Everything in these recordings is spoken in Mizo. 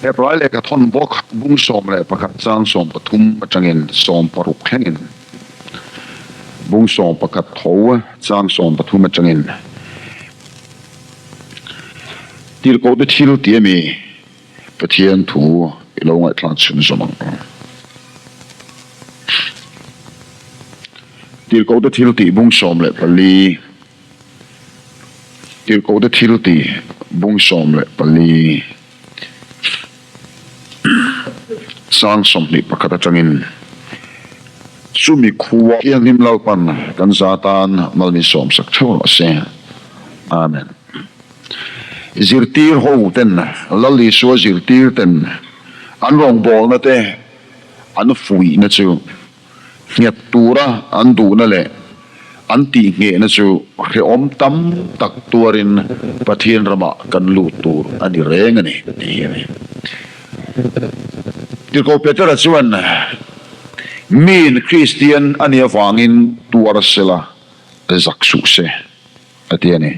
Hebrai lehkha thawn bawk bung 11 chang 13 atangin 16 thlengin bung 11 tho chang 13 atangin Tirhkohte thil ti ami Pathian thu i lo ngaihthlak chhun zawm ang aw. Tirhkohte thil tih bung 14. Tirhkohte thil tih bung 14 sang 21 atangin chumi khua Thianghlim Lalpan kan za tan mal min sawmsak theuh rawh se. Amen. Zirtir ho ten Lal Isua zirtir ten an rawngbawlna te an fuihna chu Nghet tura an duhna leh an tihnghehna chu hrehawm tam tak tuarin Pathian ramah kan lut tur a ni reng a ni, tih hi a ni. Tirhkoh Petera chuan, Miin Kristian a nih avangin tuar sela zak suh se, a ti a ni.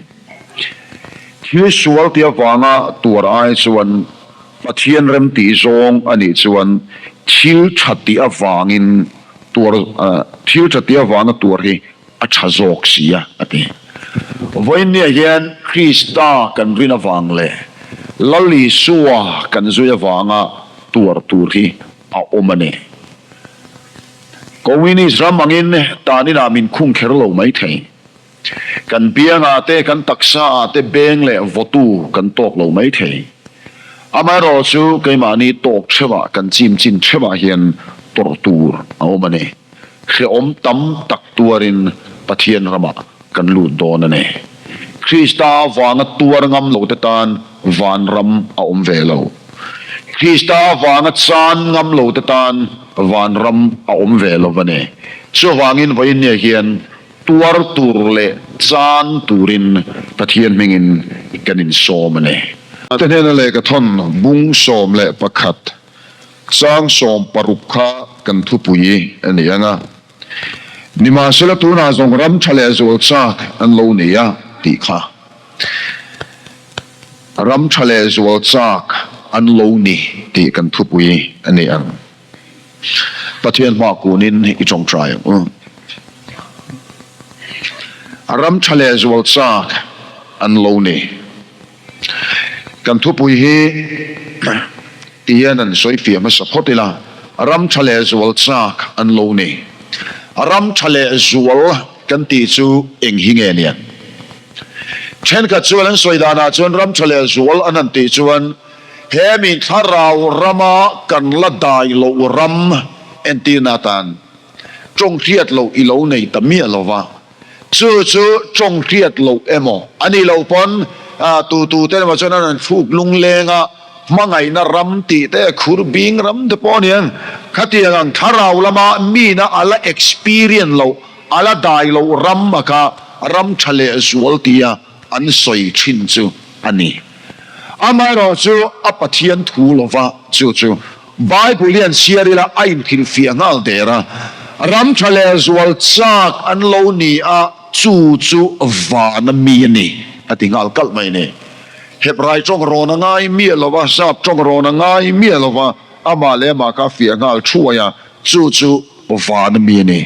Thil sual tih avanga tuar ai chuan Pathian rem tih zawng a nih chuan thil tha tih avangin tuar thil tha tih avanga tuar hi a tha zawk si a, a ti. Vawiinniah hian Krista kan rin avang leh Lal Isua kan zui avanga tuar tur hi a awm a ni. Communist ram angin taninah min khung kher lo maithei. Kan biangah te, kan taksaah te beng leh vawtu kan tawk lo mai thei. Amaherawh chu keimahni tawk theuhah kan chim chin theuhah hian tawrh tur a awm a ni. Hrehawm tam tak tuarin Pathian ramah kan lut dawn a ni. Krista avanga tuar ngam lote tan vanram a awm ve lo. Krista avanga chan ngam lote tan vanram a awm ve lo a ni. Chuvangin vawiinniah hian Tuar tur leh chan turin Pathian hmingin kan insawm a ni. Te hnena lehkha thawn bung 11 chang 16 kha kan thupui a ni ang a. Nimahsela tunah zawng ram tha leh zual chak an lo ni a tih kha. Ram tha leh zual chak an lo ni tih kan thupui a ni ang. Pathian hma kunin i tawngtai ang u. A ram tha leh zual chak an lo ni. Kan thupui hi ti hian an sawi fiah hmasa phawt ila, ram tha leh zual chak an lo ni. A ram tha leh zual kan tih chu eng hi nge niang? Thenkhat chuan an sawi danah chuan ram tha leh zual an han tih chuan He mi thlarau rama kan la dai loh ram entirna atan tawng hriat loh i lo nei ta miah lo va, chu chu tawng hriat loh emaw a nih loh pawn tu tu te emaw chuan an rawn thluk lungleng a, hmangaihna ram tih te, khur bing ram te pawh a ni ang. Khatiang ang thlarau lama mina a la experience loh, a la dai loh ram a kha ram tha leh zual tia an sawi thin chu a ni. Amaherawh chu a Pathian thu lova chu chu Bible hian chhiar ila a inhrilhfiah nghal der a, ram tha leh zual chak an lo ni a, chu chu vana mi a ni a ti nghal kalh mai a ni. Hebrai tawng rawn a ngai miah lova, Sap tawng rawn a ngai miah lova, amah leh amah kha a fiah nghal thuai a, chu chu Van mi a ni.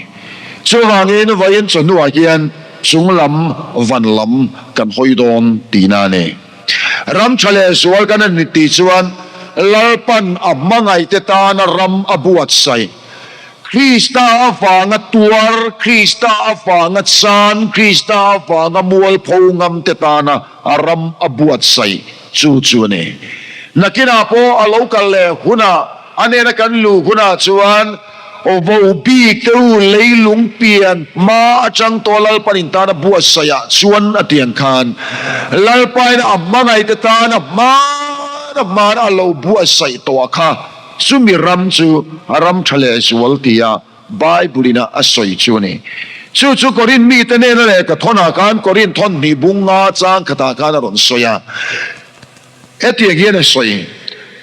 Chuvangin vawiin chawhnuah hian chung lam van lam kan hawi dawn tihna a ni. Ram tha leh zual kan han tih chuan Lalpan a hmangaihte tana ram a buatsaih. Krista avanga tuar, Krista avanga chan, Krista avanga mualpho ngamte tana a ram a buatsaih chu chu a ni. Nakinah pawh a lo kal leh hunah a nena kan luh hunah chuan vo bik te u leilung pian hma atang tawh Lalpan in tana buatsaihah chuan a tiang khan Lalpain a hmangaihte tana hmana hmana a lo buatsaih tawh kha chumi ram chu ram tha leh zual tia Bible in a a sawi chu a ni. Chu chu Korinth mite nena lehkha thawnah khan Korinth thawn hnih bung nga chang khatah khan a rawn sawi a. Hetiang hian a sawi,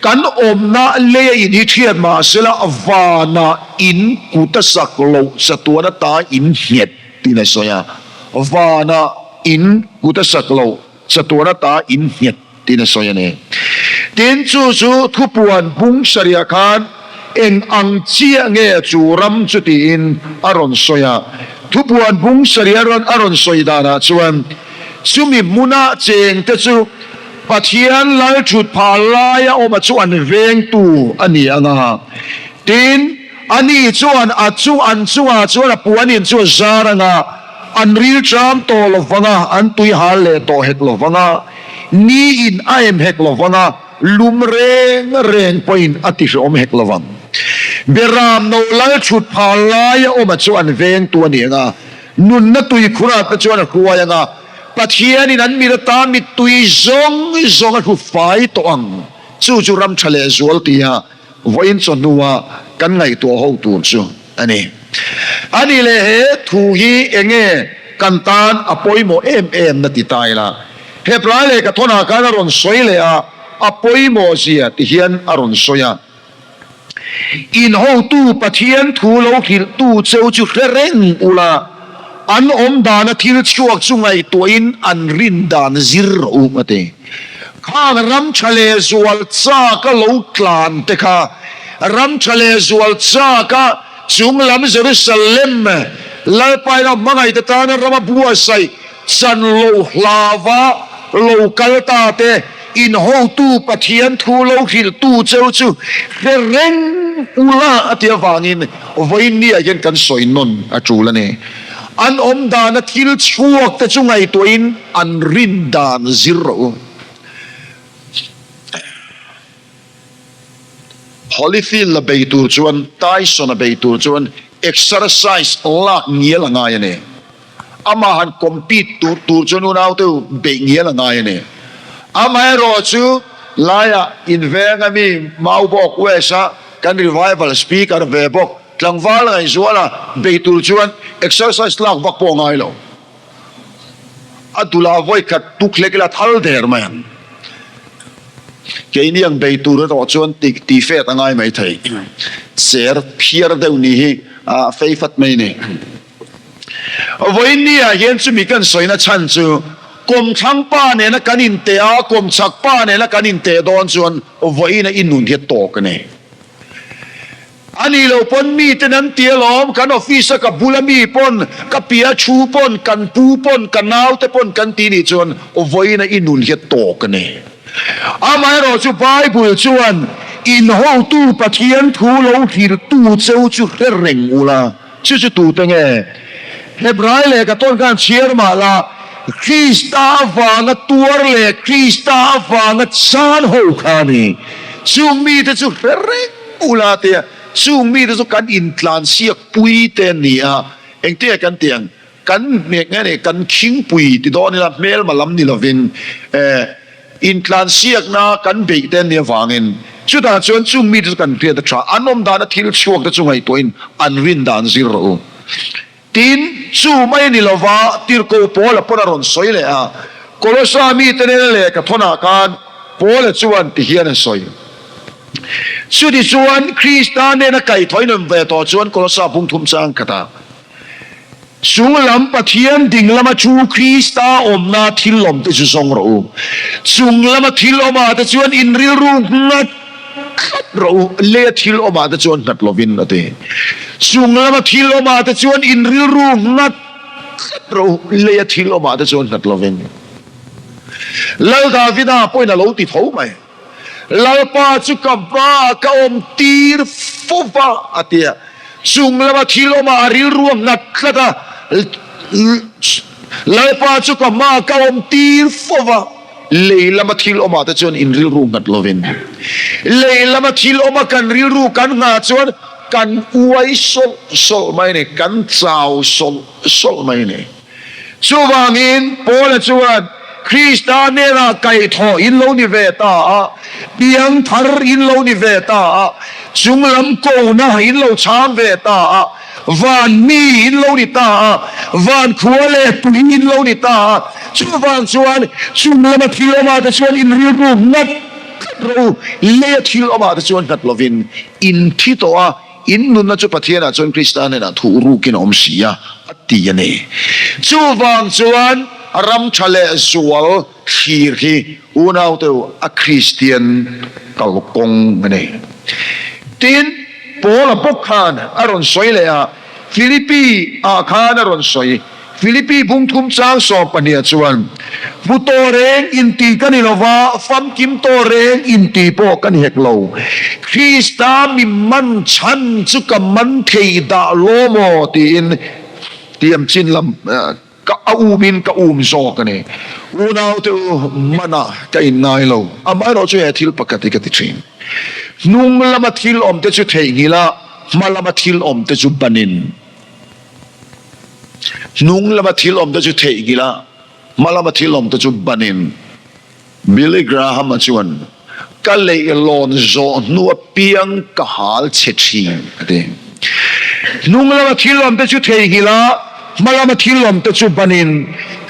Kan awmna leia in hi thiat mah sela vanah in kut a sak loh chatuan ata in nghet tiin a sawi a. Vanah in kut a sak loh chatuan ata in nghet tiin a sawi a ni. Tin, chu chu thupuan bung sarihah khan eng ang chiah nge chu ram chu tiin a rawn sawi a. Thupuan bung sarih a rawn sawi danah chuan chumi hmuna chengte chu Pathian lal thut phah laia awma chu an vengtu a ni ang a. Tin, ani chuan a chu an chungah chuan a puanin chu a zar ang a, an rilṭam tawh lo vang a, an tui hal leh tawh hek lo vang a, ni in a em hek lo vang a, lum reng reng pawhin a ti hrehawm hek lo vang. Beram no lal thut phah laia awma chu an vengtu a ni ang a, nunna tuikhurah te chuan a hruai ang a, Pathianin an mit ata mittui zawng zawng a hlu fai tawh ang. Chu chu ram tha leh zual tia vawiin chawhnua kan ngaihtuah ho tur chu a ni. A nih leh he thu hi enge kan tan a pawimawh em em na ti ta ila. Heplai leh ka thawnah khan a rawn sawi leh a, a pawimawh zia ti hian a rawn sawi a. In hotu Pathian thu lo hrilhtu cheu chu hre reng ula, an awm dana thil chhuak chu ngaihtuahin an rin dan zir rawh u, a ti. Khang ram tha leh zual chaka lo tlan te kha, ram tha leh zual chaka chung lam Jerusalem Lalpa ina hmangaihte tana rama buatsaih Chan lo hlava lo kal ta te, in hotu Pathian thu lo hrilhtu cheu chu hre reng ula a ti avangin vawiin ni ah hian kan sawi nawn a tul a ni. An awm dana thil chhuak te chu ngaihtuahin an rin dan zir rawh u. Holyfield a bei tur chuan, Tyson a bei tur chuan exercise lak ngial a ngai a ni. Amah han compete tur tur chuan unaute u beih ngial a ngai a ni. Amaherawh chu laiah inveng a mi Maubawk West a kan revival speaker ve bawk tlangval ngaihzuala bei tur chuan exercise lak vak pawh a ngai lo. A dula vawi khat tuk hlek ila thal der mai ang. Keini ang bei tur erawh chuan ti ti fet a ngai mai thei. Cher phiar deuh ni hi a fei fat mai ni. Vawiin ni ah hian chumi kan sawina chhan chu kawmthlang pa nena kan inteh a, kawmchhak pa nena kan inteh dawn chuan vawiin a inun hi a tawk a ni. A nih loh pawn miten an ti alawm, kan office a ka bula mi pawn, ka pia thu pawn, kan pu pawn, ka naute pawn kan ti nih chuan vawiin a inun hi a tawk a ni. Amaherawh chu Bible chuan in hotu Pathian thu lo hrilhtu cheu chu hre reng ula, Chu chu tute nge? Hebrai lehkha tawn khan chhiar mah la, Krista avanga tuar leh Krista avanga chan ho kha a ni. Chung mite chu hre reng ula tia, chung mite chu kan intlansiak pui te an ni a. Engtia kan tih ang? Kan hmek nge ni? Kan khingpui ti dawn ila hmelma lam ni lovin, eh, Intlansiakna kan beih te nia vangin chutah chuan chung mite chu kan hriat a tha. An awm dana thil chhuak te chu ngaihtuahin an rin dan zir rawh u. Tin, chu mai a ni lova, Tirhkoh Paula pawn a rawn sawi leh a. Kolosa mite nena lehkha thawnah khan Paula chuan ti hian a sawi. Chutichuan, Krista nena kaihthawhin awm ve tawh chuan Kolosa bung thum chang khatah, Chung lam Pathian ding lama chu Krista awmna thil awmte chu zawng rawh u. Chung lama thil awmah te chuan in rilru nghat tlat rawh u, leia thil awmah te chuan nghat lovin, a ti. Chung lama thil awmah te chuan in rilru nghat tlat rawh u, leia thil awmah te chuan nghat lovin. Lal Davida pawhin a lo ti tho mai. Lalpa chu ka hmaah ka awm tir fo va, a ti a. Chung lama thil awmah a rilru a nghat tlat a, Lalpa chu ka hmaah ka awm tir fo va. Lei lama thil awmah te chuan in rilru nghat lovin, lei lama thil awma kan rilru kan nghah chuan kan uai sawlh sawlh mai a ni, kan chau sawlh sawlh mai a ni. Chuvangin, Paula chuan, Krista hnenah kaihthawh in lo ni ve ta a, piang thar in lo ni ve ta a, chung lam kona in lo chhang ve ta a, van mi in lo ni ta a, van khua leh tui in lo ni ta a, chuvang chuan chung lama thil awmah te chuan in rilru nghat tlat rawh u, leia thil awmah te chuan nghat lovin in thi tawh a, In nunna chu Pathianah chuan Krista hnenah thuh rukin a awm si a, a ti a ni. Chuvang chuan. ram tha leh zual thlir hi unaute u a Kristian kalkawng a ni. Tin, Paula bawk khan a rawn sawi leh a, Philippi ah khan a rawn sawi. Philippi bungthum chang 12 ah chuan, Hmu tawh reng inti ka ni lova, famkim tawh reng inti pawh ka ni hek lo. Krista mi man chhan chu ka man thei dah law maw? tiin tiam chin lam ka a umin ka um zawk a ni. Unaute u, manah ka inngai lo. Amaherawh chu he thil pakhat hi ka ti thin. Hnung lama thil awmte chu theihnghilh a, hma lama thil awmte chu banin. Hnung lama thil awmte chu theihnghilh a, hma lama thil awmte chu banin. Billy Graham-a chuan, Ka leihlawn zawh hnu apiang ka hal chhe thin, a ti. Hnung lama thil awmte chu theihnghilh a, hma lama thil awmte chu banin.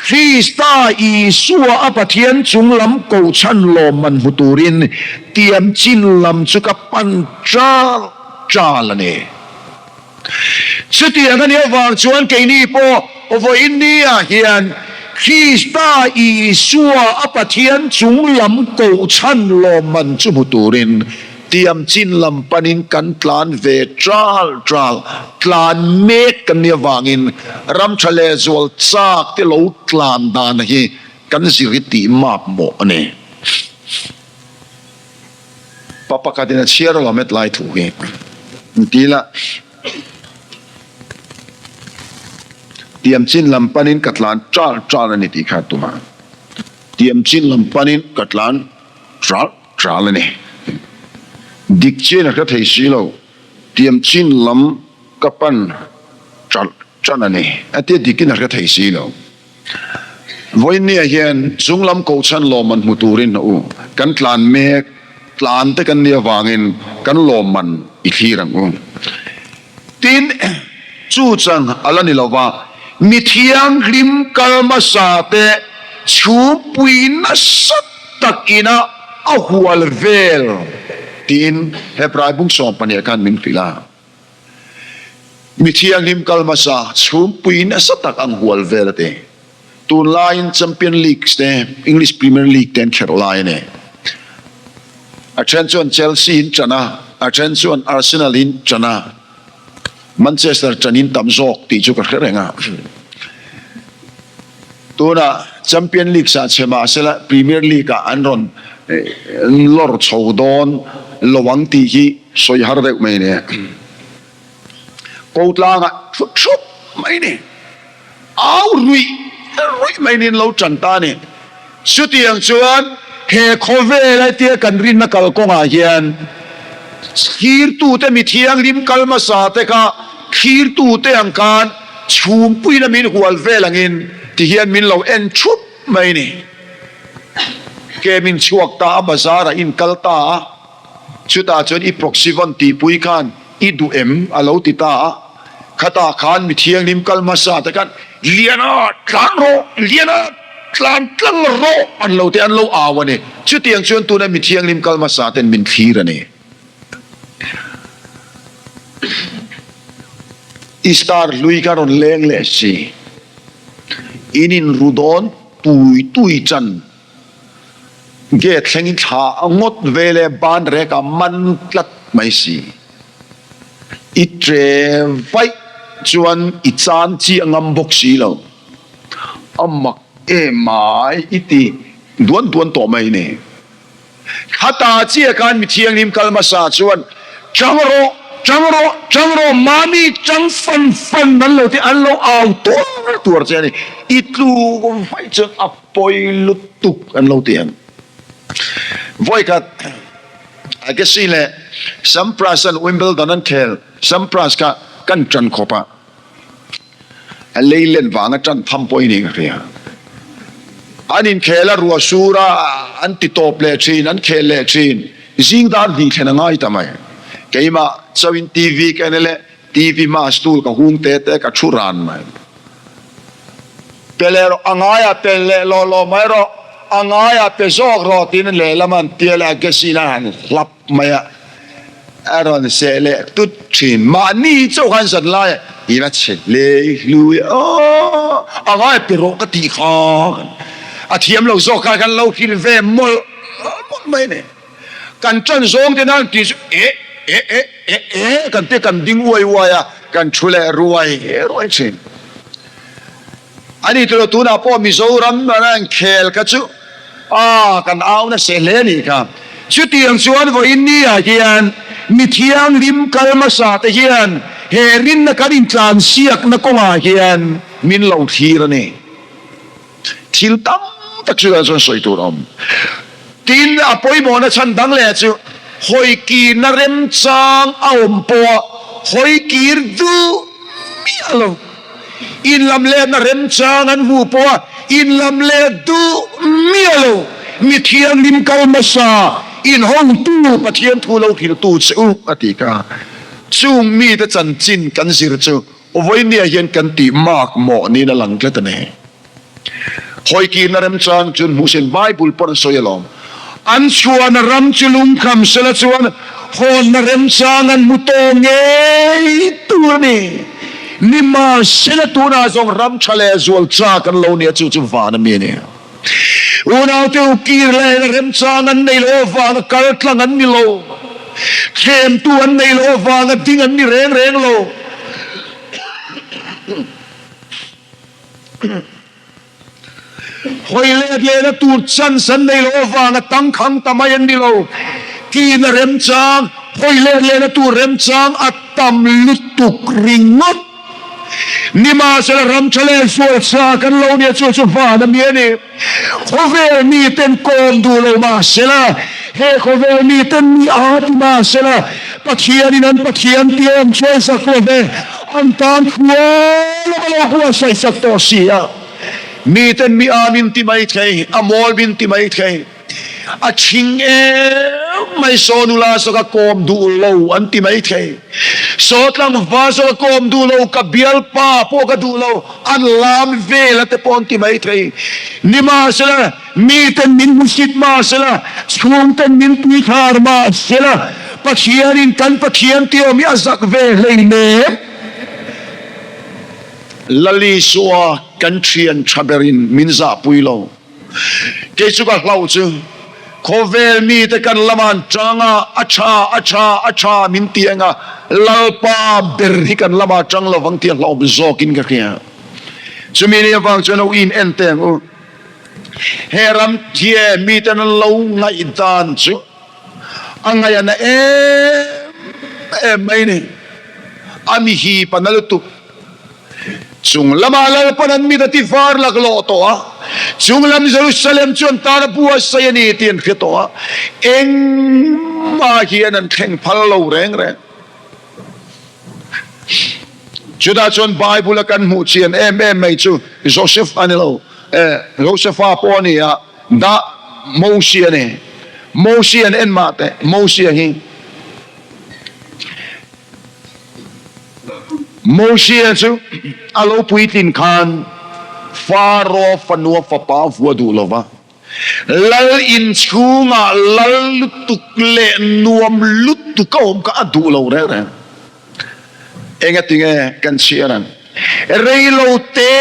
Krista Isua a Pathian chung lam kohchhan lawmman hmu turin tiam chin lam chu ka pan ṭal ṭal a ni. Chutiang a nih avang chuan keini pawh vawiin ni-ah hian Krista Isua a Pathian chung lam kohchhan lawmman chu hmu turin tiam chin lam panin kan tlan ve ṭal ṭal, tlan mek kan nih avangin ram ṭha leh zual chak te lo tlan dan hi kan zir hi tih map mawh a ni. Pa pakhatin a chhiar alawm hetlai thu hi an ti la. Tiam chin lam panin ka tlan ṭal ṭal a ni tih kha a tum a. Tiam chin lam panin ka tlan ṭal ṭal a ni. Dik chian a hre thei si lo. Tiam chin lam ka pan ṭal ṭan a ni. A tia dikin a hre thei si lo. Vawiinniah hian chunglam kohchhan lawmman hmu turin u kan tlan mek, tlan te kan nih avangin kan lawmman i thlir ang u. Tin, chu chang a la ni lova, mi thianghlim kal hmasa te chhungpui nasa tak ina a hual vel tiin Hebrai bung 12 khan min hrilh a. Mi thianghlim kal hmasa chhungpui nasa tak ang hual vel a ti. Tunlaiin Champion Leagues te, English Premier League te an kherh lai a ni. A then chuan Chelsea in ṭan a, a then chuan Arsenal in ṭan a, Manchester ṭan in tam zawk tih chu ka hre reng a. Tunah Champion Leagues ah che mahsela Premier League ah an rawn lawr chho dawn lo ang tih hi sawi har deuh mai ni. Ko tlangah thut thup mai ni. Au ruih ruih mai niin lo tan ta a ni. Chutiang chuan he khawvel hetia kan rinna kalkawngah hian thlirtute mi thianghlim kal hmasa te kha thlirtute ang khan chhumpuina min hual vel angin tihian min lo en thup mai ni. Ke min chhuak ta a, bazar ah in kal ta a, chutah chuan i proxy vawn tihpui khan i duh em a lo ti ta a, khatah khan mi thianghlim kal hmasa te khan Liana tlan rawh, Liana tlan tlang rawh an lo te an lo au a ni. Chutiang chuan tuna mi thianghlim kal hmasa ten min thlir a ni. I star hlui kha rawn leng leh si. In inru dawn tui tui chan. Gate thlengin thla a ngawt ve leh ban rek a man tlat mai si. I tre vaih chuan i chan chiah ngam bawk si lo. A mak em mai i ti duan duan tawh mai ni. Khata chiah khan mi thianghlim kal hmasa chuan, Chang rawh, chang rawh, chang rawh, mahni chang fan fan an lo ti, an lo au tuar tuar che a ni. I tluk vaih chuan a pawi lutuk an lo ti ang. Vawikhat Agassi leh Sampras an Wimbledon an khel, Sampras kha kan tan khawp a. A lei len vanga tan tham pawh i nih ka hria. An inkhel a ruah sur a, an ti tawp leh thin, an khel leh thin. Zing dar hnih thlen a ngai ta mai. Keimah chauhin TV ka en a le, TV hmaah stool ka hung te te ka thu ran mai. Pe leh rawh, a ngaiah pe leh lawh lawh mai rawh, a ngaiah pe zawk rawh tiin lehlam an tia leh a gas in a han hlap mai a. A rawn seh leh tut thin. Mahni chauh khan zan lai i va chhe hle hlui aw. A ngai pe rawh ka tih kha a thiam lo zawk kha kan lo hrilh ve mawlh mawlh mai a ni. Kan ṭan zawng te nan tih chu e e e e e kan te kan ding uai uai a, kan thu leh ruai ruai ṭhin. A ni tilo tunah pawh Mizoram a inkhel kha chu a kan au nasa hle a nih kha. Chutiang chuan vawiin ni ah hian mi thianghlim kal hmasa te hian he rinna kan intlansiakna kawngah hian min lo thlir a ni. Thil tam tak chu chuan sawi tur a awm. Tin, a pawimawhna chhan dang leh chu hawi kirna remchang a awm pawha hawi kir duh miah lo. Inlam letna remchang an hmuh pawha inlam let duh miah lo. Mi thianghlim kal hmasa inhotu Pathian thu lo hrilhtu che u a ti kha. Chung mite chanchin kan zir chu Vawinia hian kan tih mak mawh niin a lang tlat a ni. Hawikirna remchang chuan hmuhsin Bible pawn a sawi alawm. An chhuahna ram chu lungkham sela chuan hawnna remchang an hmu tawh ngei tur a ni. Nimahsela tunah zawng ram tha leh zual chak an lo nia chu chu van a mi a ni. Unaute u kir lehna remchang an nei loh avanga kal tlang an ni lo. Thlemtu an nei loh avanga ding an ni reng reng lo. Hawi let lehna tur chance an nei loh avanga tangkhang ta mai an ni lo. Kirna remchang, hawi let lehna tur remchang a tam lutuk ringawt. Nimahsela ram tha leh sual sa kan lo nia chu chu van a mi a ni. Khawvel miten kawm duh lo mahsela, he khawvel miten mi a ti mahsela, Pathianin an Pathian tiam chuan sak lo ve, an tan khual a lo buatsaih sak tawh si a. Miten mi a min ti mai thei, a mawl min ti mai thei. A ṭhing em mai, saw nula saw ka kawm duh lo an ti mai thei. Saw tlangval saw ka kawm duh lo, ka bialpa pawh ka duh lo, an lam vel a te pawh an ti mai thei. Nimahsela, miten min hmusit mahsela, chhungten min tuithlar mahsela, Pathianin kan Pathian tih awm hi a zak ve hleinem. Lalisua kan ṭhian ṭha berin min zahpui lo. Kei chu ka hlauh chu khawvel mite kan lamah an tang a, a tha, a tha, a tha min ti ang a, Lalpa ber hi kan lamah tang lovang tih a hlauhawm zawkin ka hria. Chumi ni avang chuan ho in en teh ang u. He ram thie miten an lo ngaihdan chu a ngaihna em em mai ni. A mi hip a na lutuk. Chung lamah Lalpan an mit a ti var laklawh tawh a, chung lam Jerusalem chu an tan a buatsaih a ni tih an hre tawh a, engmah hian an thleng phal lo reng reng. Chutah chuan Bible a kan hmuh chian em em mai chu Joseph a ni lo, eh, Josepha pawh a ni a, dah Mosia a ni. Mosia an en mah teh, Mosia hi. Mosia chu a lo puitlin khan Faro fanua fapa vua duh lo va, lal inchhungah lal lutuk leh nuam lutuk a awm kha a duh lo reng reng. Engatinge kan chhiar ang? Rei lo te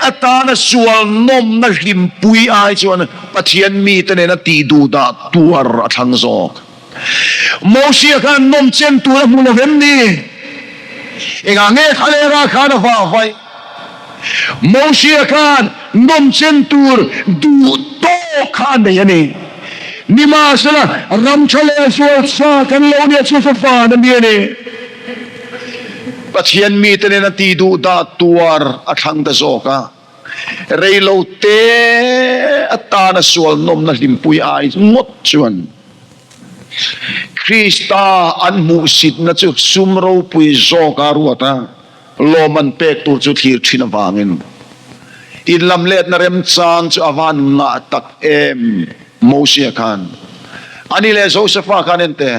atana sual nawmna hlimpui ai chuan Pathian mite nena tih duhdah tuar a thlang zawk. Mosia khan nawm chen tur a hmu lo em ni? Engah nge Khalera khan a vah vaih? Mosia khan nawm chen tur duh tawk kha a nei a ni. Nimahsela, ram tha leh sual sa kan lo nia chu fafan a mi a ni. Pathian mite nena tih duh dah tuar a thlang ta zawk a. Reilo te atana sual nawmna hlimpui ai ngawt chuan Krista an hmuhsitna chu sum ropui zawka ruat a, lawm an pek tur chu thlir thin avangin inlamletna remchang chu a van ngah tak em Mosia khan ani leh Josefa khan ente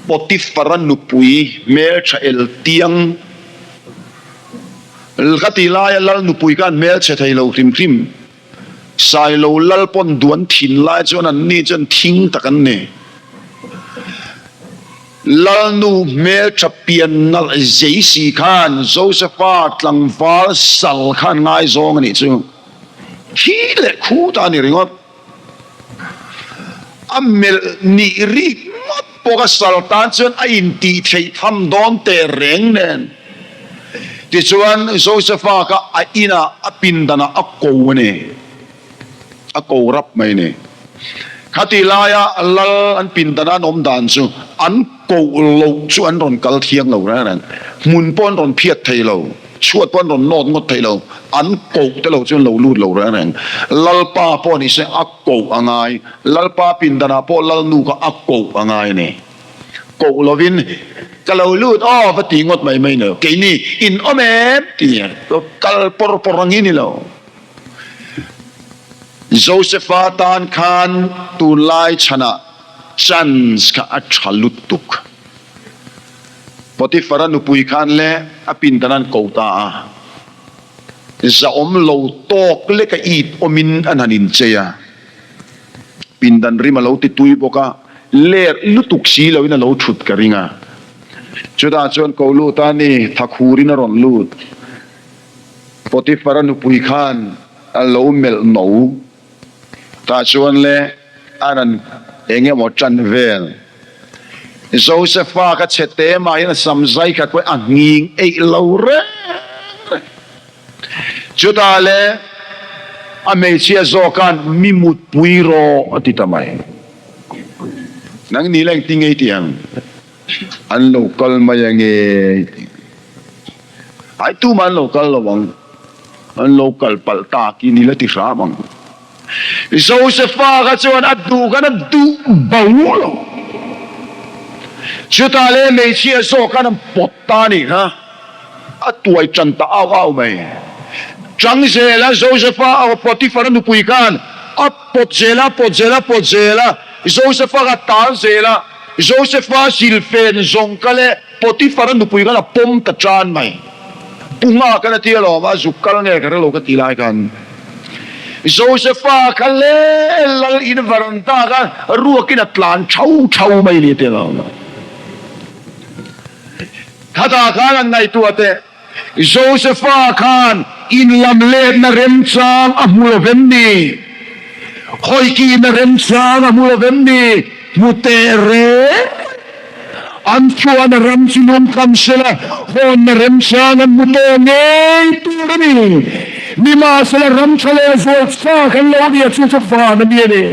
Potifara nupui hmeltha eltiang Ka ti laia lal nupui khan hmelchhe thei lo hrim hrim. Sailo lal pawn duan thin lai chuan an ni chuan thing tak an ni. Lalnu hmeltha pian nalh zei si khan Josepha tlangval sal khan ngaizawng a nih chu. Khi leh khu ta a ni ringawt. A melh nih rik ngawt pawh a sal tan chuan a intih theih tham dawn teh reng nen. Tichuan Josepha kha a inah a pindanah a ko a ni. A ko rap mai ni. Khati laia lal an pindan an awm dan chu an koh loh chu an rawn kal thiang lo reng reng. Hmun pawh an rawn phiat thei lo, chhuat pawh an rawn nawt ngawt thei lo, an koh te lo chu an lo lut lo reng reng. Lalpa pawh ni se a koh a ngai, Lalpa pindanah pawh Lalnu kha a koh a ngai a ni. Koh lovin ka lo lut aw va ti ngawt mai mai ni lo. Keini in awm em ti kal pawr pawr ang hi ni lo. Josepha tan khan tunlai chhanah chance kha a tha lutuk. Potiphar-a nupui khan le a pindan an ko ta a, zahawm lo tawk leka it awmin an han inchei a, pindan rim a lo ti tui bawk a, ler lutuk si loin a lo thut ka ring a. Chutah chuan ko lut a ni, thakhurin a rawn lut. Potiphar-a nupui khan a lo melh no. Tah chuan le a rawn eng emaw ṭan vel. Josepha ka chhe te mah hian a sam zai khat pawh a nghing eih lo reng reng. Chutah le a hmeichhia zawk khan mi mutpui rawh a ti ta mai. Nang ni la engtin nge i tih ang? An lo kal mai ange tih. Ai tumah an lo kal lo ang. An lo kal palh tak in i la ti hram ang. Josepha kha chuan a duh khan a duh bo lo. Chutah leh hmeichhia zawk khan an pawt ta a nih kha. A tuai tan ta au au mai. Chang zela Josepha a Potiphar-a nupui khan a pawt zel a, pawt zel a, pawt zel a. Josepha kha tal zel a. Josepha silfen zawng ka leh Potiphar-a nupui khan a pawm ta tan mai. Pu Nghak khan a ti alawm a, zuk kal nge ka hre lo ka ti lai khan Josepha kha le lal in varanda kha ruakin a tlan thau thau mai ni a ti alawm. Khatah khan an ngaihtuah teh. Josepha khan inlam letna remchang a hmu lo vem ni? Hawikihna remchang a hmu lo vem ni? Hmu teh reng. An chuan a ram chu lungkham sela, hawnna remchang an hmu tawh ngei tur a ni. Nimahsela ram tha leh zual chak an lo nia chu chu van a mi a ni.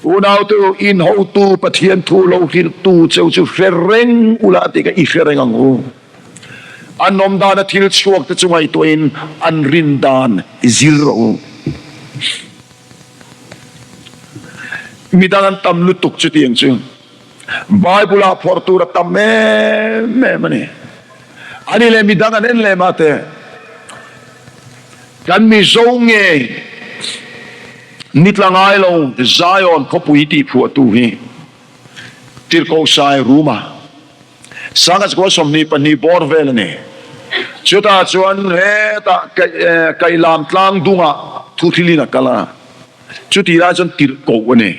Unaute, in hotu Pathian thu lo hrilhtu cheu chu hre reng ula tih kha i hre reng ang u. An awm dana thil chhuak te chu ngaihtuahin an rin dan i zir rawh u. Midang an tam lutuk chutiang chu Bible ah phawrh tur a tam em em a ni. Ani leh midang an en leh mah teh. Kan Mizo ngei ni tla ngai lo Zion khawpui tih phuahtu hi Tirhkoh Sai Ruma Sanga chukua 22 bawr vel a ni. Chutah chuan hetah Kailam tlang dungah thuthilin a kal a, chutih lai chuan tirhkoh a ni.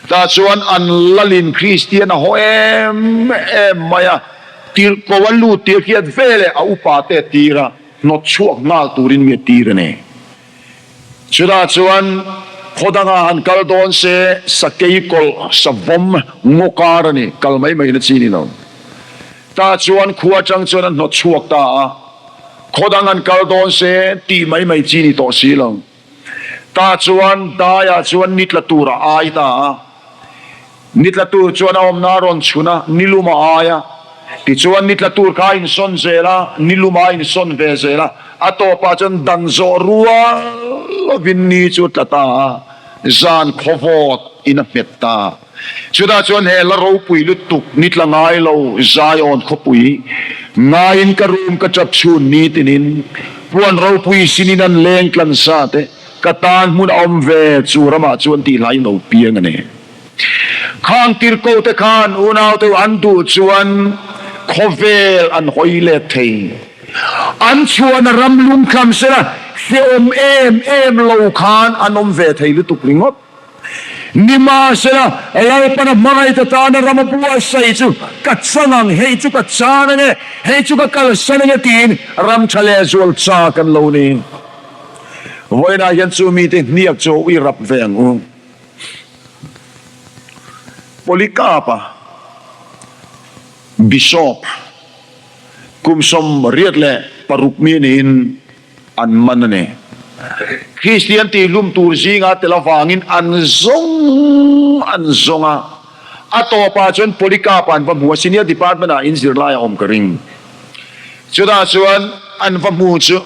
Tah chuan an lalin Kristian a haw em em mai a, tirhkoh a lut tir khiat veleh a upate a tir a, hnawt chhuak nghal turin mi a tir a ni. Chutah chuan khaw dangah han kal dawn se sakei kawlh savawm ngaw kar a ni, kal mai mai na chi ni lo. Tah chuan khua atang chuan an hnawt chhuak ta a, khaw dang han kal dawn se tih mai mai chi ni tawh si lo. Tah chuan daiah chuan ni tla tur a ai ta a. Ni tla tur chuan a awmna a rawn chhun a, ni lum a ai a. Tichuan ni tla tur kha a insawn zel a, ni lum a insawn ve zel a. A tawpah chuan dan zawh rual lovin ni chu a tla ta a, zan khawvawt in a hmet ta. Chutah chuan he la ropui lutuk ni tla ngai lo Zion khawpui ngaiin ka room ka tap chhun ni tinin puan ropui sinin an leng tlan sa te ka tan hmun a awm ve chu ramah chuan tih hlai lo piang a ni. Khang tirhko te khan unau te an duh chuan khawvel an hawi let thei. An chhuahna ram lungkham sela hrehawm em em lo khan an awm ve thei lutuk ringawt. Nimahsela, Lalpan a hmangaihte tana ram a buatsaih chu ka chang ang, hei chu ka chan ang e, hei chu ka kalsan ang e tiin ram tha leh zual chak an lo ni. Vawiinah hian chu mite hniak chu a ui rap ve ang u. Polycarp-a Bishop kum 86 mi niin an man a ni. Kristian tihlum tur zinga tel avangin an zawng an zawng a, a tawpah chuan Polycarp-a an va hmu a, Senior Department-ah in zirlai a awm ka ring. Chutah chuan an va hmu chu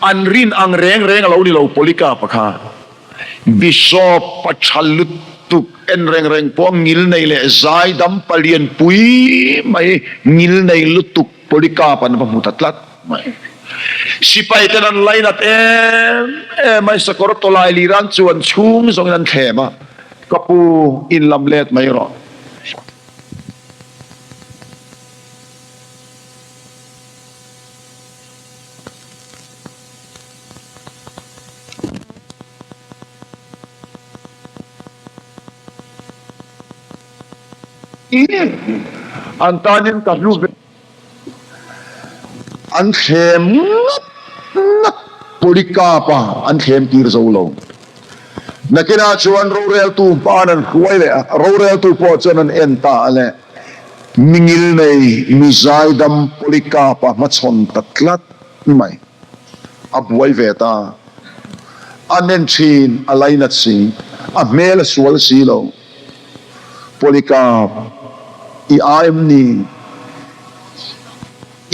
an rin ang reng reng a lo ni lo Polycarp-a kha. Bishop pa tha lutuk en reng reng pawh ngil nei leh zaidam palian pui mai ngil nei lutuk Polycarp an va hmu ta tlat mai. Sipai ten an lainat em em mai sakawr tawlai liran chuan chhung zawngin an thlem a, ka pu in lam let mai rawh. An tanin ka hlu ve. An thlem ngat ngat Polycarp a an thlem tir zo lo. Nakinah chuan roreltu hmaan an hruai leh a, roreltu pawh chuan an en ta a le. Mi ngilnei, mi zaidam Polycarp a hmachhawn ta tlat mai. A buai ve ta. A nen thin, a lainat si. A hmel a sual si lo. Polycarp, i a em ni?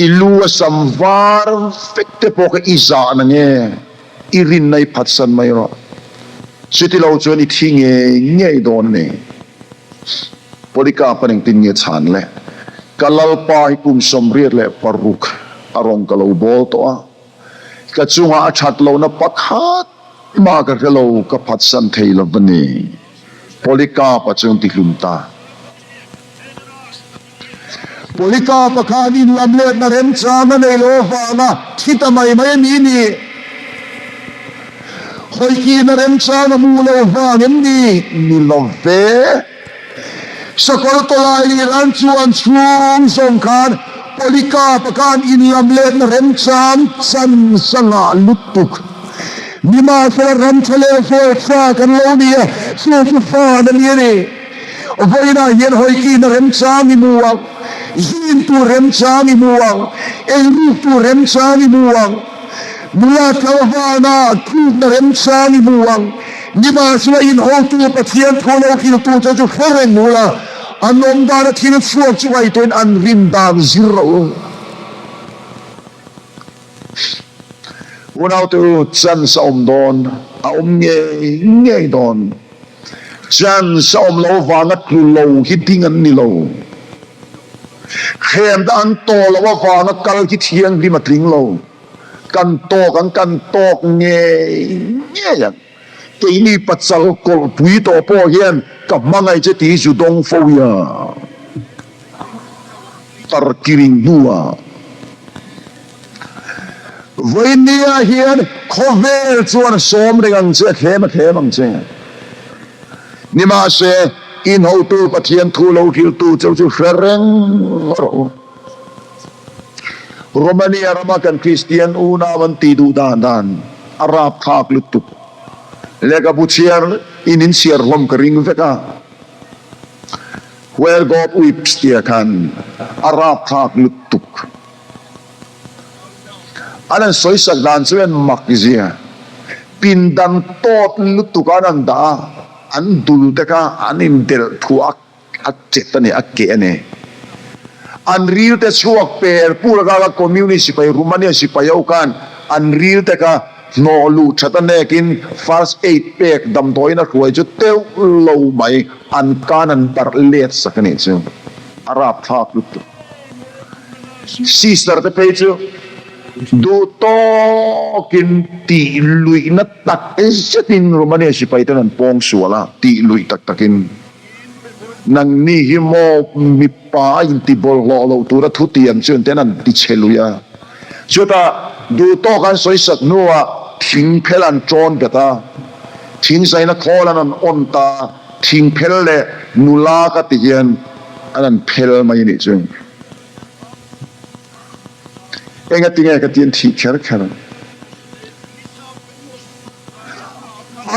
I lu a sam var vek te pawh kha i zah na nge? I rinna i phatsan mai rawh. Chuti lo chuan i thi ngei ngei dawn a ni. Polycarp-a'n engtin nge chhan le? Ka Lalpa hi kum 86 a rawn ka lo bawl tawh a, ka chungah a that lohna pakhat mah ka hre lo, ka phatsan thei lo va ni. Polycarp-a chu an ti hlum ta. Polycarp-a khan inlamletna remchang a nei lo avanga thi ta mai mai a ni ni. Hawikihna remchang a hmuh lo vang em ni? Ni lo ve. Sakawr tawlai leh ran chuan chhung zawng khan Polycarp-a khan inlamletna remchang chan sangah lutuk. Nimahsela ram tha leh sual tha kan lo ni a, chu chu fan a ni a ni. Vawiinah hian hawikihna remchang i hmu ang, zin tur remchang i hmu ang, eiruk tur remchang i hmu ang, nula tlangvalna tlukna remchang i hmu ang. Nimahsela inhotu Pathian thu lo hriltu che chu hre reng ula, an awm dana thil chhuak chu ngaihtuahin an rin dan zir rawh u. Unaute u, chance a awm dawn, a awm ngei ngei dawn. Chance a awm lo vanga tlu lo hi ding an ni lo. Hremna an tawh loh avanga kal hi thianghlim a tling lo. Kan tawk ang, kan tawk ngei ngei ang. Keini pachal kawlhpui tawh pawh hian ka hmangaih che tih zu dawng fo ia. Tarkiring hnuah Vawinia hian khawvel chuan a sawm reng ang che, a thlem a thlem ang che. Nimahse, inhotu Pathian thu lo hriltu cheu chu hre reng rawh u. Romania rama kan Kristian unau an tih duh dan dan a rapthlak lutuk. Lehkhabu chhiar in in chhiar hlawm ka ring vek a. Where God Weeps tia khan a rapthlak lutuk. An han sawisak dan chu en mak zia. Pindan tawt lutuk an han dah a, an dul te kha an indelh thuah a chet a ni, a keh a ni. An ril te chhuak per pur a kha Communist sipai, Romania sipai ho khan an ril te kha Hnawh luh that a nekin first aid pek damdawiin a hruai chu teuh lo mai, an kan an barh let sak a nih chu. A rapthlak lutuk. Sister te phei chu duh tawkin tih luihna tak zetin Romania sipai ten an pawng sual a, tih luih tak takin. Nangni hi maw mipa a inti bawlhhlawh loh tura thutiam chu an ten an ti chhe lui a. Chutah duhtawk an sawisak hnuah thing phel an ṭawn bet a, thing zaina khawl an an awn ta. Thingphel leh nula ka ti hian an an phel mai a nih chu. Engatinge ka ti an thih kher kher.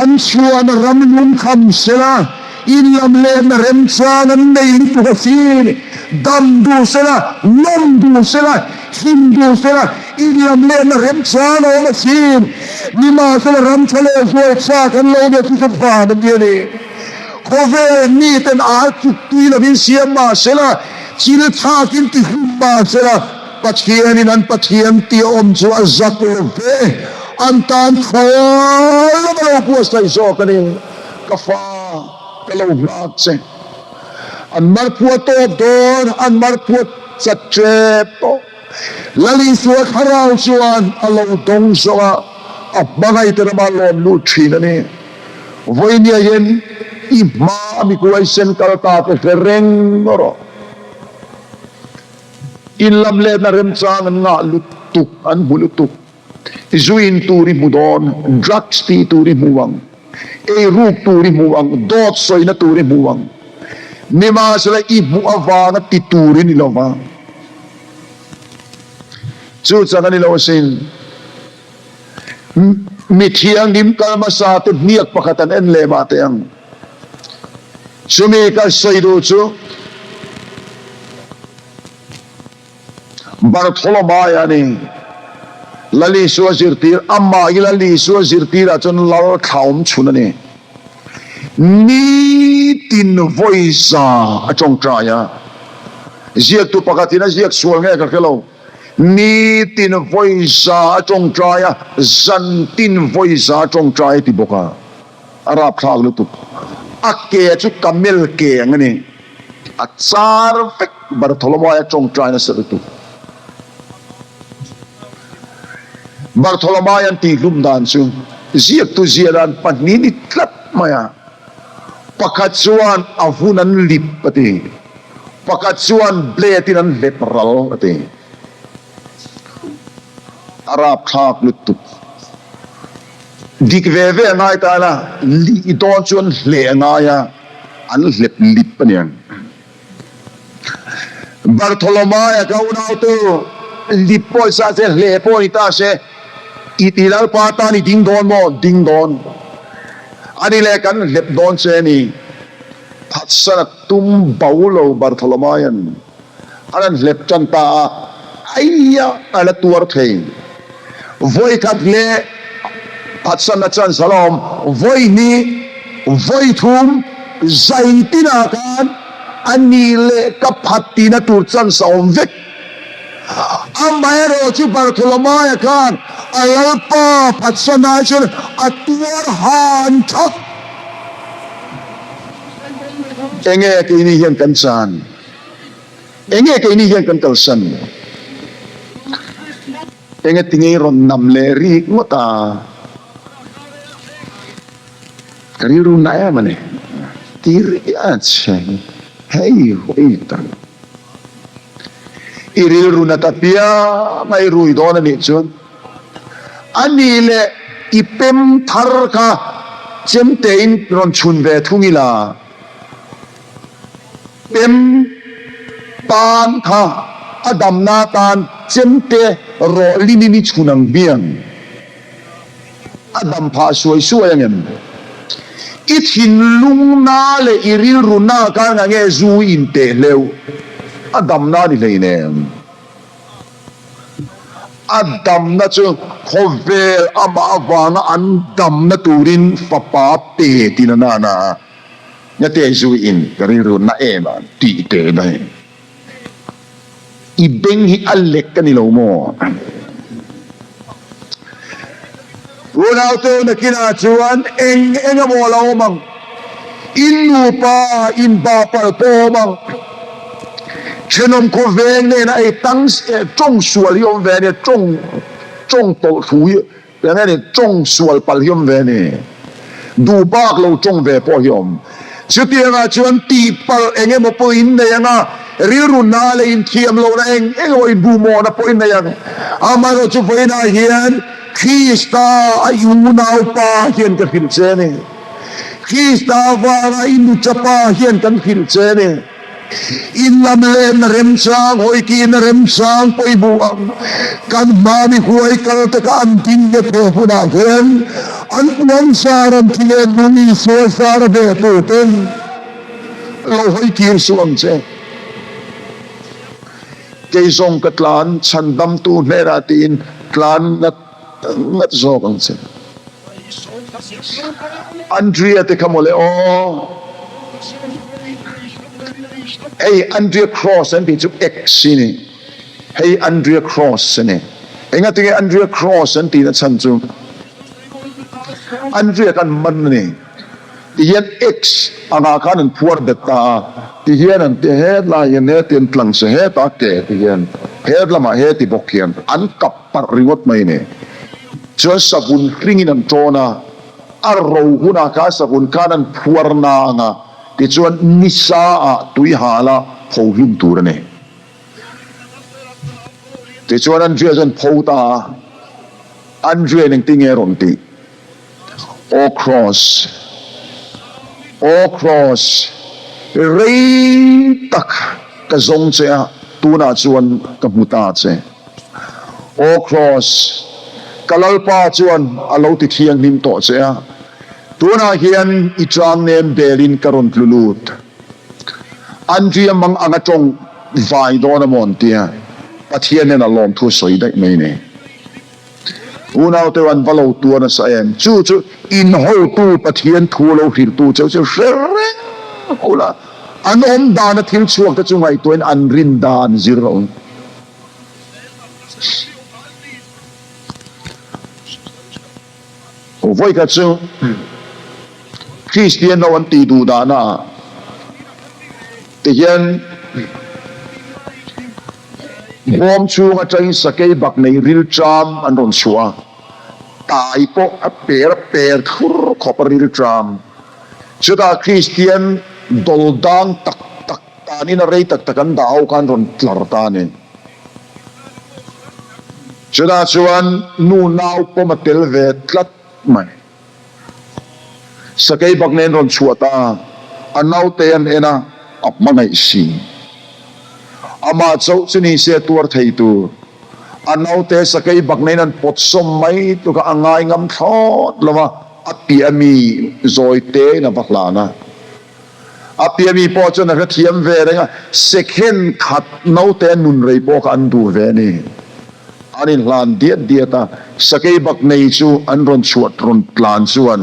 An chhuahna ram lungkham sela, in lam letna remchang an nei lutuk asin. Dam duh sela, nawm duh sela, hlim duh sela, in lam letna remchang a awm asin. Nimahsela ram tha leh zual chak an lo nia chu chu van a ni a ni. Khawvel miten ar chuk tui lovin siam mah sela, chil thlakin ti hlum mah sela, Pathianin an Pathian tih a awm chu a zak lo ve, an tan khawl lama lo buatsaih zawk a ni. Ka fa, ka lo nghak che. An marphuah tawp dawn, an marphuah chat tep tawh. Lal Isua thlarau chuan a lo dawng zawk a, a hmangaihte ramah lawm lut thin a ni. Vawinia hian i hma a mikuaisen kal ta te hre reng rawh. Inlam letna remchang an ngah lutuk, an hmu lutuk. Zu in tur i hmu dawn, drugs tih tur i hmu ang, eiruk tur i hmu ang, dawt sawina tur i hmu ang. Nimahsela i hmuh avanga ti tur i ni lo va. Chu chang a ni lo asin. Mi thianghlim kal hmasa te hniak pakhat an en leh mah teh ang. Chumi ka sawi duh chu Bartholomaia a ni. Lal Isua zirtir, amah hi Lal Isua zirtirah chuan lal thla awm chhun a ni. Nitin vawiza a tawngtai a, ziaktu pakhatin a ziak sual nge ka hre lo. Nitin vawiza a tawngtai a, zantin vawiza a tawngtai a ti bawk a. A rapthlak lutuk. A ke chu camel ke ang a ni. A char vek Bartholomaia tawngtai nasa lutuk. Bartholomaia an tihhlum dan chu ziaktu zia dan pahnih ni tlat mai a. Pakhat chuan a hun an lip a ti. Pakhat chuan blade in an hlep ral a ti. A rapthlak lutuk. Dik ve ve a ngai ta la, lih dawn chuan hleh a ngai a, an hlep lip a niang. Bartholomaia ka unautu lip pawh sa se, hleh pawh ni ta se, i ti Lalpa tan i ding dawn maw? Ding dawn. Ani leh kan hlep dawn che a ni. Phatsan a tum bo lo Bartholomaia'n a rawn hlep tan ta a, aia a la tuar thei. Vawi khat leh phatsan a chance a la awm, vawi hnih, vawi thum, zai tinah khan a nih leh ka phat tihna tur chance a awm vek. Amaherawh chu Bartholomaia khan a Lalpa phatsan ai chuan a tuar han thak. Enge keini hian kan chan? Enge keini hian kan kalsan? Enge tinge i rawn nam leh rik ngawt a? Ka rilru na em a ni. Ti rih a che hi. Hei hawi tak. I rilru nat apiang a i rui dawn a nih chuan a nih leh i pem thar kha chemtein rawn chhun ve thung ila pem tan kha a damna tan chemte rawh linin i chhun ang hmiang. A dam phah suai suai ang em? I thinlung na leh i rilru na khan nga nge zu i inteh hleuh? A damna a ni hleinem. A damna chu khawvel amah avanga an damna turin fapa pe tin a nana a, nga te zu i in ka rilru na em a tih teh daih. I beng hi a lek a ni lo maw? Unaute nakinah chuan eng eng emaw a lo awm ang. In nupa in ba palh pawh a awm ang. Thenawm khawveng nena ei tang tawng sual hi awm ve a nia, tawng tawng tawlh thu hi Eng nge ni tawng sual palh hi awm ve ni? Duh bak lo tawng ve pawh hi awm. Chutiangah chuan tih palh eng emaw pawh in nei ang a, rilru na leh inthiam lohna eng eng emaw inbuhmawhna pawh in nei ang. Amaherawhchu chu vawiinah hian Krista a i unaupa hian ka hrilh che a ni. Krista avanga i nuchapa hian kan hrilh che a ni. Inlamlenna remchang, hawikihna remchang pawimawh ang. Kan hmami huai kal te kha an ding nghet he hunah hian an puangzar an thi leh nung Isua zara ve tur ten lo hawi kir suh ang che. Kei zawng ka tlan chhandamtu hnenah tiin tlan ngat ngat zawk ang che. Andrea te kha mawle aw. Hei Andrea Cross an tih chu X i ni. Hei Andrea Cross a ni. Engatinge Andrea Cross an tihna chhan chu Andrea khan man a ni. Ti hian X angah khan an phuar bet ta a, ti hian an ti hetlai hian heti an tlang se heta ke ti hian het lamah heti bawk hian an kap parh ringawt mai ni. Chuan savun hringin an tawn a, a ro hunah khan savun khan an phuar na ang a, tichuan nisa ah tui hal a pho hlum tur a ni. Tichuan Andrea chuan pho ta a, Andrea in engtin nge a rawn tih? Aw Kraws, Aw Kraws, rei tak ka zawng che a, tunah chuan ka hmu ta che. Aw Kraws, ka Lalpa chuan a lo ti thianghlim tawh che a, tunah hian i chang nem belin ka rawn tlu lut. Andria mang anga tawng vai dawn a maw an tia, Pathian nen a lawmthu a sawi daih mai ni. Unau te an va lo tuar nasa em? Chu chu in hotu Pathian thu lo hrilhtu cheu chu hre reng ula, an awm dana thil chhuak te chu ngaihtuahin an rin dan zir lo. Vawikhat chu Kristian ho an tih duh dahna ah ti hian Bawm chhung atangin sakei bak nei rilṭam an rawn chhuah a, tai pawh a per a per thur khawp a rilṭam. Chutah Kristian dawldang tak tak tanin a rei tak tak an dah ho kha an rawn tlar ta a ni. Chutah chuan nu nau pawm a tel ve tlat mai. Sakei bak nen rawn chhuah ta, a naute an en a, a hmangaih si. Amah chauh chu ni se tuar thei tur. A naute sakei bak nen an pawt sawm mai tluk a, a ngai ngam thlawt lo a, a piah mi zawi tein a va hlan a. A piah mi pawh chuan a hrethiam ve reng a, second khat naute a nun rei pawh kha an duh ve a ni. An inhlan diat diat a, sakeibaknei chu an rawn chhuah rawn tlan chuan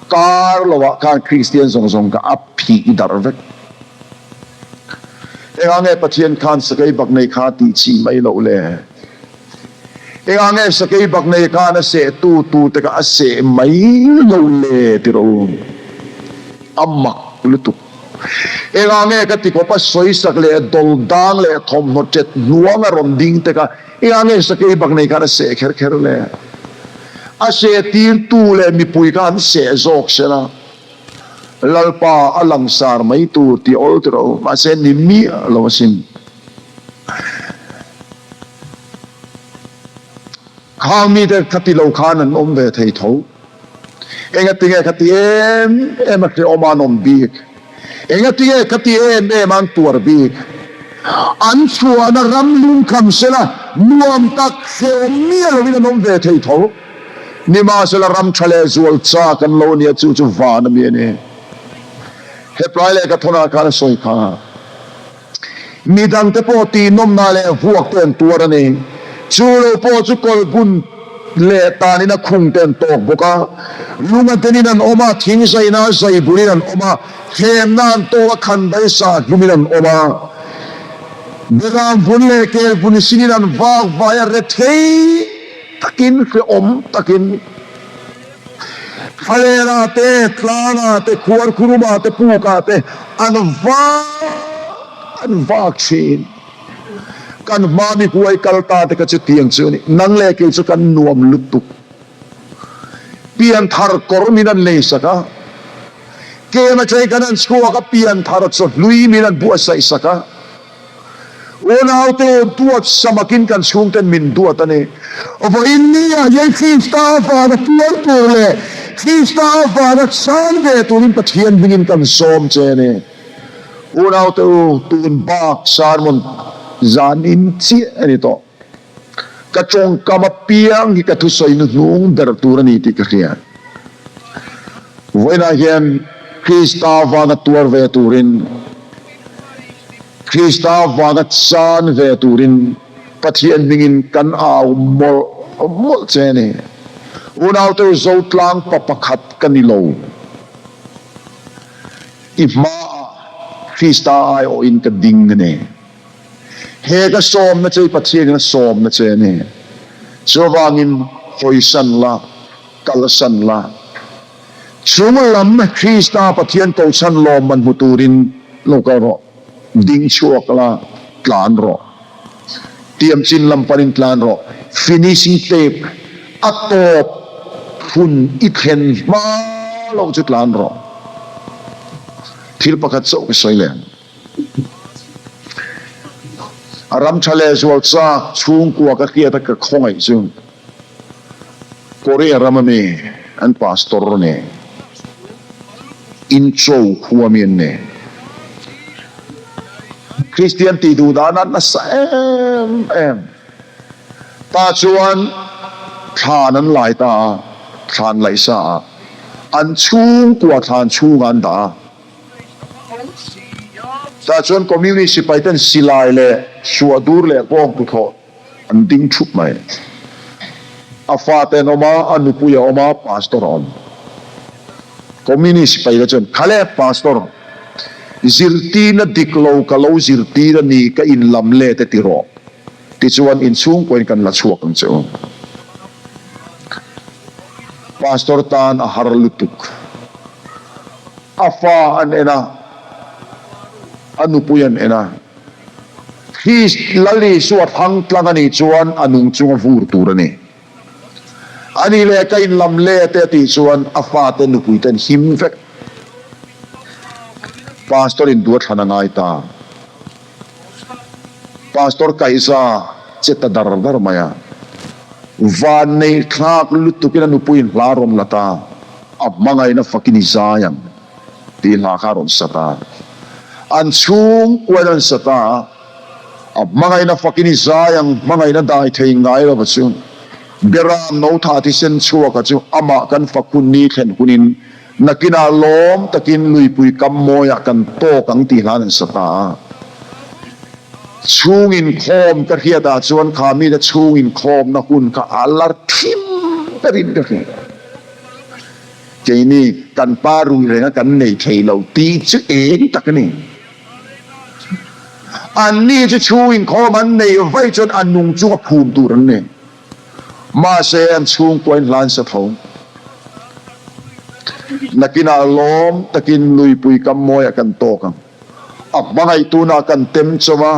kar loah khan Kristian zawng zawng kha a phih darh vek. Engah nge Pathian khan sakeibaknei kha tih chi mai loh le? Engah nge sakeibaknei khan a seh tu tu te kha a seh mai lo le ti rawh u? A mak lutuk. Engah nge ka ti khawp a sawisak leh dawldang leh thawmhnaw ṭet hnuang a rawn ding te kha engah nge sakei bak nei khan a seh kher kher le? A seh tirtu leh mipui kha an seh zawk se la, Lalpa a langsar mai tur tih awl ti rawh u, mahse ni miah lo asin. Khang mite kha ti lo khan an awm ve thei tho. Engatinge ka ti em em a hrehawm a an awm bik? Engatinge ka ti em em a an tuar bik? An chhuahna ram lungkham sela nuam tak hrehawm miah loin an awm ve thei tho. Nimahsela ram tha leh zual chak an lo nia chu chu van a mi a ni. Heplai leh ka thawnah khan a sawi kha. Midangte pawh tihnawmna leh vuak te an tuar a ni. Chu lo pawh chu kawlhbun leh tanin a khung te an tawk bawk a. Lung a denin an awm a, thing zaina zai bulin an awm a, thlemna an tawk a, khandai sa hlumin an awm a. Beram vun leh kel vun sinin an vak vai a, rethei takin, hrehawm takin. Thlalera te, tlanga te, khuarkhuruma te, puka te an vak an vak thin. Kan hma mi huai kal ta te kha chu tiang chu a ni. Nang leh kei chu kan nuam lutuk. Pianthar kawr min an lei sak a, kem atangin kan han chhuak a, pianthar chawhlui min an buatsaih sak a. Unaute duat samakin kan chhungten min duat a ni. Vawiin ni ah hian Krista avanga tuar tur leh Krista avanga chhan ve turin Pathian hmingin kan sawm che a ni. Unaute u, tun bak sermon zanin chiah a ni tawh. Ka tawngkam apiang hi ka thusawi hnuhnung ber tur a ni tih ka hria. Vawiinah hian Krista vanga tuar ve turin, Krista vanga chan ve turin Pathian hmingin kan au mawlh mawlh che a ni. Unaute u, Zotlang pa pakhat ka ni lo. I hmaah Krista aiawhin ka ding a ni. He ka sawmna che hi Pathianin a sawmna che a ni. Chuvangin hawisan la, kalsan la. Chung lam Krista Pathian kohchhan lawmman hmu turin lo kal rawh. Ding chhuak la, tlan rawh. Tiam chin lam panin tlan rawh. Finishing tape a tawp hun i thlen hma loh chu tlan rawh. Thil pakhat chauh ka sawi leh ang. A ram tha leh zual chak chhungkua ka hriat a ka khawngaih chu Korea ram ami an pastor nen Incho khua mi an nei. Kristian tih duh dan a nasa em em. Tah chuan thlan an lai ta a, thlan laih sa a, an chhungkua thlan chhungah an dah a. Tah chuan Communist sipai ten silai leh suahdur leh bawng tuthlawh an ding thup mai. A fate an awm a, a nupui a awm a, Pastor a awm. Communist sipai te chuan, Khale Pastor, zirtirna dik lo ka lo zirtir a ni, ka inlam let e ti rawh. Tichuan inchhungkuain kan la chhuak ang che u. Pastor tan a har lutuk. A fa an en a, a nupui an en a. Krist Lal Isua thlang tlang a nih chuan a nung chunga vur tur a ni. A nih leh ka inlam let e a tih chuan a fate nupui ten him vek. Pastor in duat thlan a ngai ta. Pastor kaihza che ta dar dar mai a. Van neih thlak lutukin a nupuiin hla rawn la ta, a hmangaihna fakin i zai ang tih hla kha a rawn sa ta. An chhungkuain an sa ta a, a hmangaihna fakin i zai ang, hmangaihna dai thei ngai lova chu Beram no tha thisen chhuaka chu amah kan fak hun ni thlen hunin Nakinah lawm takin luipui kam mawiah kan tawk ang tih hlan an sa ta a. Chhung inkhawm ka hriatah chuan kha mite chhung inkhawmna hun kha a lar thim berin ka hria. Keini kan pa rui renga kan nei thei lo tih chu eng tak a ni. Anni chu chhung inkhawm an neih vaih chuan a nung chunga phum tur an ni. Mahse an chhungkuain hlan sa tho. Nakinah lawm takin luipui kam mawiah kan tawk ang. A hmangaih tunah kan tem chawm a.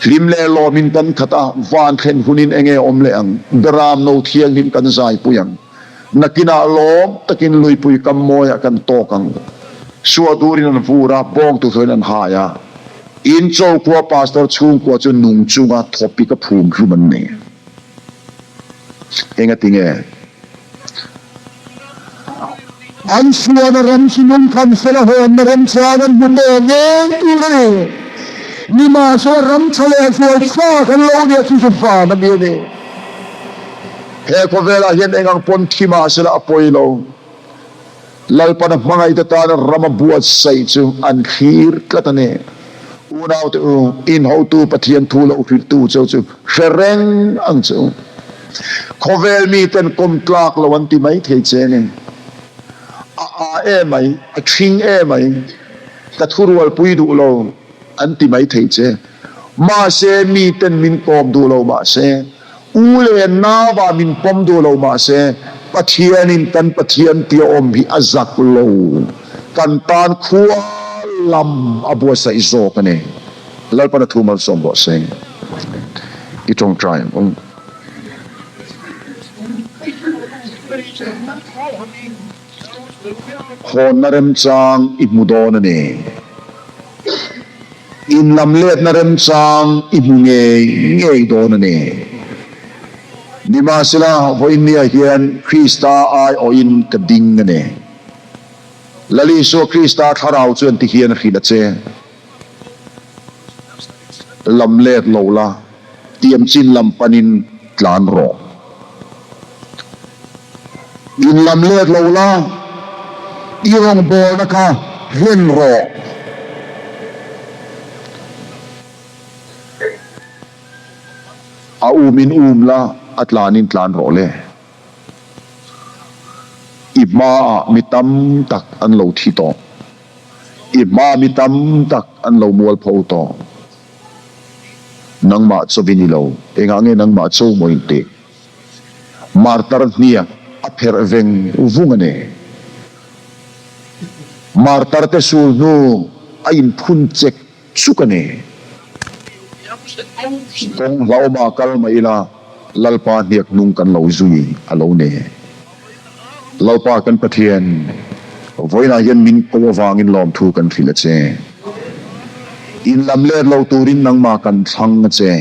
Hlim leh lawmin kan khat a, van thlen hunin enge awm leh ang? Beram no thianghlim kan zaipui ang. Nakinah lawm takin luipui kam mawiah kan tawk ang. Suadurin an vur a, bawngtuhloin an hai a. In chaukhua pastor chhungkua chu nung chunga thawpik a phum hlum an ni. Engati nge? An suana ram chu nung khan fel a hawnna ram chuan an hmu tawh ngei tur a ni. Nimahsela ram tha leh hruai thlak an lo nia chu chu van a mi a ni. He khawvelah hian eng ang pawn thi mahsela a pawi lo. Lalpana hmangaihte tana ram a buatsaih chu an thlir tlat a ni. Unaute u, in hotu Pathian thu lo hrilhtu cheu chu hre reng ang che u. Khawvel miten kawm tlak lo an ti mai thei che ni. A a e mai, a ṭhing e mai, ka thurualpui duh lo an ti mai thei che. Mahse, miten min kawm duh lo mahse, U leh nau ah min pawm duh lo mahse Pathianin kan Pathian tia awm hi a zak lo, kan tan khua lam a buatsaih zawk a ni. Lalpan a thu malsawm rawh se. I tawngtai ang u. Hawnna remchang i hmu dawn a ni. Inlamletna remchang i hmu ngei ngei dawn a ni. Nimahsela, vawiinniah hian Krista aiawhin ka ding a ni. Lal Isua Krista thlarau chuan ti hian a hrilh a che. Lam let lo la, tiam chin lam panin tlan rawh. In lam let lo la, i rawngbawlna kha hlen rawh. A umin um la, a tlanin tlan rawh le. I hmaah mi tam tak an lo thi tawh. I hmaah mi tam tak an lo mualpho tawh. Nangmah chawin i lo, engah nge nangmah chaw maw in tih? Martar hniak a pherh veng vung a ni. Martar te sul hnu a inphun chek chuk a ni. Kawng hlauhawmah kal mah ila Lalpa hniak hnung kan lo zui a lo ni. Lalpa kan Pathian, vawiinah hian min ko avangin lawmthu kan hrilh a che. In lam let lo turin nangmah kan thlang a che.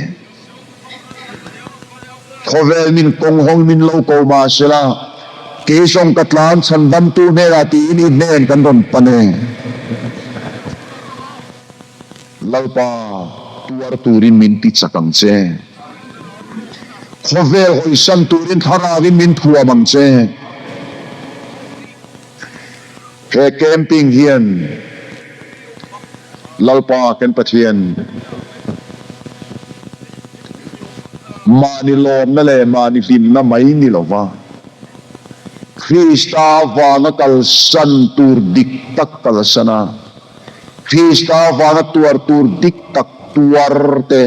Khawvel min kawng hawng min lo ko mah sela, kei zawng ka tlan chhandamtu hnenah tiin i hnen kan rawn pan e. Lalpa, tuar turin min ti chak ang che. Khawvel hawisan turin thlarauin min thuam ang che. He camping hian Lalpa kan Pathian mahni lawmna leh mahni hlimna mai ni lova Krista vanga kalsan tur dik tak kalsan a, Krista vanga tuar tur dik tak tuar te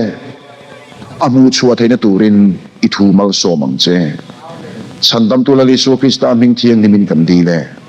a hmuhchhuah theihna turin i thu malsawm ang che. Chhandamtu Lal Isua Krista hming thianghlimin kan dil e.